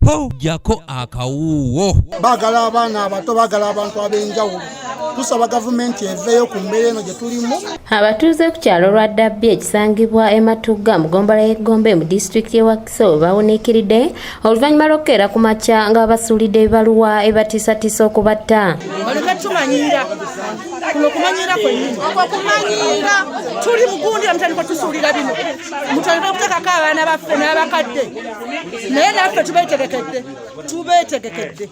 Ho, ggyako akawuuwo. Baagala abaana abato, baagala abantu ab'enjawulo. Tusaba gavumenti eveeyo ku mbeera eno gye tulimu. Abatuuze ku kyalo Lwaddabbi ekisangibwa e Matugga mu ggombolola y'e Gombe mu disitulikiti y'e Wakiso bawuniikiridde oluvannyuma lw'okukeera ku makya nga babasuulidde ebibaluwa ebibatiisatiisa okubatta. Baleke tumanyiira kuno kumanyiira kwennyini, okwo kumanyiira. Tuli mugundira, mutandika tusuulira bino, mutandika okuteekako abaana baffe n'abakadde, naye naffe tubeetegekedde, tubeetegekedde,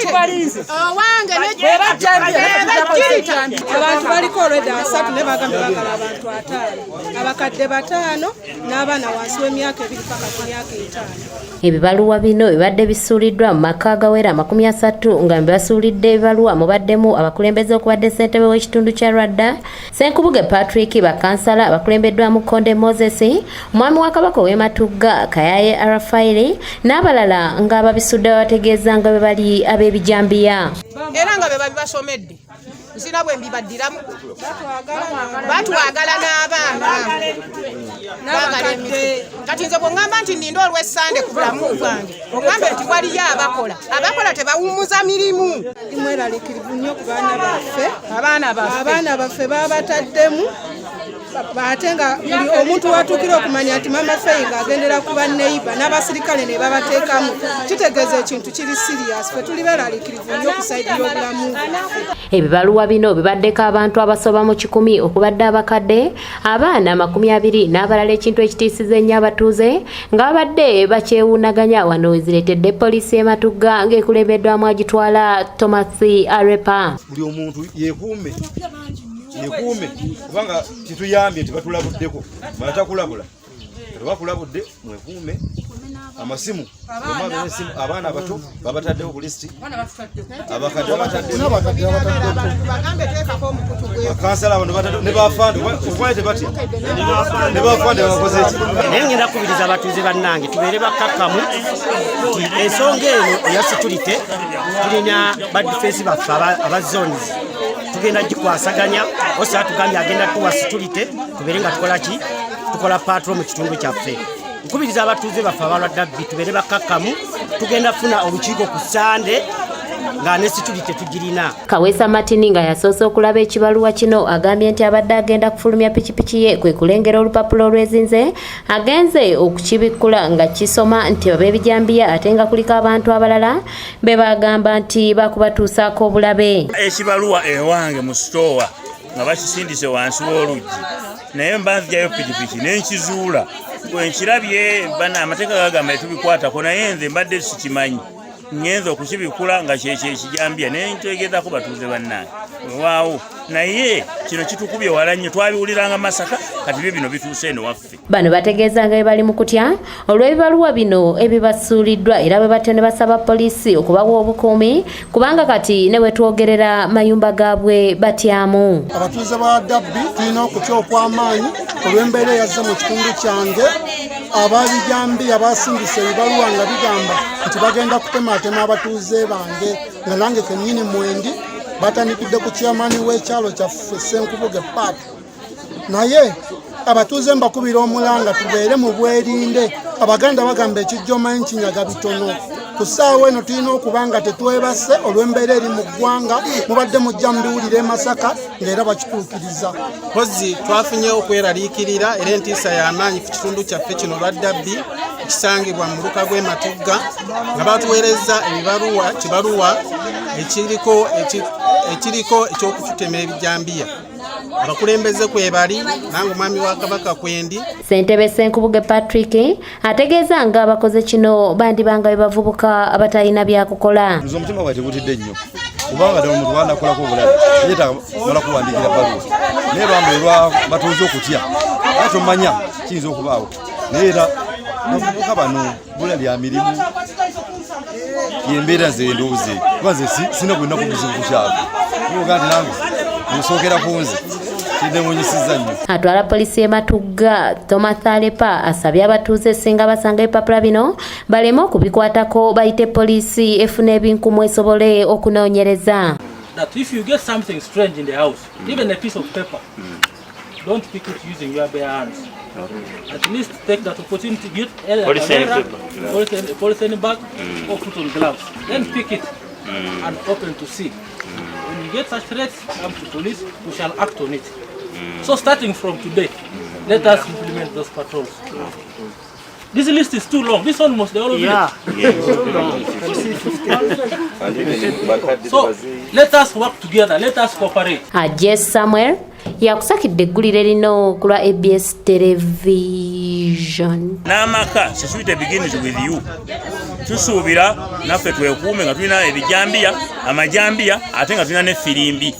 tubalinze. Owange. Bwebajjambye. Abantu baliko olwedda 30, naye bagambye bagala abantu 50, abakadde 5 n'abaana wansi w'emyaka 2 paka ku myaka 5. Ebibaluwa bino bibadde bisuuliddwa mu maka agawera 30, nga bibasuulidde ebibaluwa mubaddemu abakulembeze okubadde ssentebe w'ekitundu kya Lwadda, Ssenkubuge Patrick, bakansala abakulembeddwamu Konde Moses, omwami wa Kabaka ow'e Matugga Kayaye Rafairi n'abalala, nga babisudde babategeeza nga bwe bali ab'ebijambiya. Era nga be babibasomedde, nsina bwe mbibaddiramu, batwagala n'abaana, baagala emiti. Kati nze bweŋŋamba nti nninda olw'essande ku bulamu bwange, oŋŋambe nti waliyo abakola, abakola tebawummuza mirimu. Ndi mweraliikirivu nnyo ku baana baffe. Abaana baffe. Abaana baffe babataddemu, ate nga buli omuntu watuukira okumanya nti Mama Feyi ng'agendera ku banneiba n'abasirikale ne babateekamu, kitegeeza ekintu kiri serious. Ffe tuli beeraliikirivu nnyo ku side y'obulamu bwaffe. Ebibaluwa bino bibaddeko abantu abasoba mu 100, okubadde abakadde, abaana 20 n'abalala, ekintu ekitiisiza ennyo abatuuze nga babadde bakyewuunaganya. Wano wezireetedde poliisi y'e Matugga ng'ekulembeddwamu agitwala Thomas Arepa. Buli omuntu yekuume, yekuume, kubanga kituyambye nti batulabuddeko. Batakulabula, tebakulabudde. Mwekuume amasimu, esimu, abaana abato babataddewo ku lisiti, abakadde babataddeko. N'abakadde babataddeko. Bagambe teekako omukutu gwe. Bakansala bano batadde ne bafande, okufaye tebatya, ne bafande babakoze ki? Naye ngenda kukubiriza abatuuze bannange tubeere bakkakkamu nti ensonga eno eya security, tulina ba defence baffe aba zones, tugenda gikwasaganya. Osa tugambye agenda tuwa security, tubeere nga tukola ki, tukola patrol mu kitundu kyaffe. Nkubiriza abatuuze baffe abalwaddabbi tubeere bakkakkamu, tugenda funa olukiiko ku Sande nga ne security tugirina. Kaweesa Martin, nga yasoose okulaba ekibaluwa kino, agambye nti abadde agenda kufulumya pikipiki ye kwe kulengera olupapula olwezinze. Agenze okukibikkula nga kisoma nti ab'ebijambiya, ate nga kuliko abantu abalala be bagamba nti bakubatuusaako obulabe. Ekibaluwa ewange mu sitoowa nga bakisindise wansi w'oluggi, naye mba nzijayo pikipiki nenkizuula. Bwenkirabye bana, amateeka gagamba tetubikwatako, naye nze mbadde sikimanyi. Ngenza okukibikula nga kyekyo ekijambiya, naye ntegeezako batuuze bannange, wewaawo, naye kino kitukubye wala nnyo. Twabiwuliranga Masaka, kati byo bino bituuse eno waffe. Bano bategeeza nga bwe bali mu kutya olw'ebibaluwa bino ebibasuuliddwa, era bwe batyo ne basaba poliisi okubawa obukuumi, kubanga kati ne bwe twogerera mayumba gaabwe batyamu. Abatuuze ba Dabbi tulina okutya okw'amaanyi olw'embeera eyazze mu kitundu kyange. Ababijambiya basindisa ebibaluwa nga bigamba nti bagenda kutematema abatuuze bange, nga nange kennyini mwendi. Batandikidde ku kyamaani w'ekyalo kyaffe, Ssenkubuge Paak. Naye abatuuze mbakubira omulanga tubeere mu bwerinde. Abaganda bagamba ekijjomanyi kinyaga bitono. Ku ssaawa eno tulina okuba nga tetwebase olw'embeera eri mu ggwanga. Mubadde mujja mubiwulira e Masaka ng'era bakituukiriza. Mpozi twafunye okweraliikirira era entiisa y'amaanyi ku kitundu kyaffe kino Lwaddabbi ekisangibwa mu muluka gw'e Matugga, nga batuweereza ebibaluwa, kibaluwa ekiriko ekyokututema ebijambiya. Abakulembeze kwebali, nange omwami wa Kabaka kwendi. Ssentebe Ssenkubuge Patrick ategeeza nga abakoze kino bandibanga be bavubuka abatalina byakukola. Nze omutima gwange tegutidde nnyo, kubanga ddala omuntu wanakolako obulabe yeetaaga mala kuwandiikira bbaluwa, naye bambi olwa batuuze okutya, ate tomanya kiyinza okubaawo. Naye era bavubuka bano bula lya mirimu, yembeera nze ndowooza, kuba nze sina gwenna ku buzibu ku kyalo oga nti nange nsookera ku nze, kinewunyisizza nnyo. Atwala poliisi y'e Matugga Thomas Alepa asabye abatuuze singa basanga ebipapula bino baleme okubikwatako, bayite poliisi efuna ebinkumu esobole okunoonyereza. That if you get something strange in the house, even a piece of paper, don't pick it using your bare hands. At least take that opportunity, get either Polythene camera, paper. Polythene bag, or put on gloves. Then pick it and open to see. When you get such threats, come to police, we shall act on it. So starting from today, let us implement those patrols. This list is too long. This almost the whole village. So let us work together. Let us cooperate. Aje Samuel yakusakidde eggulire lino ku lwa ABS Television. N'amaka, security begins with you. Tusuubira naffe twekuume nga tulina ebijambiya, amajambiya, ate nga tulina n'effirimbi.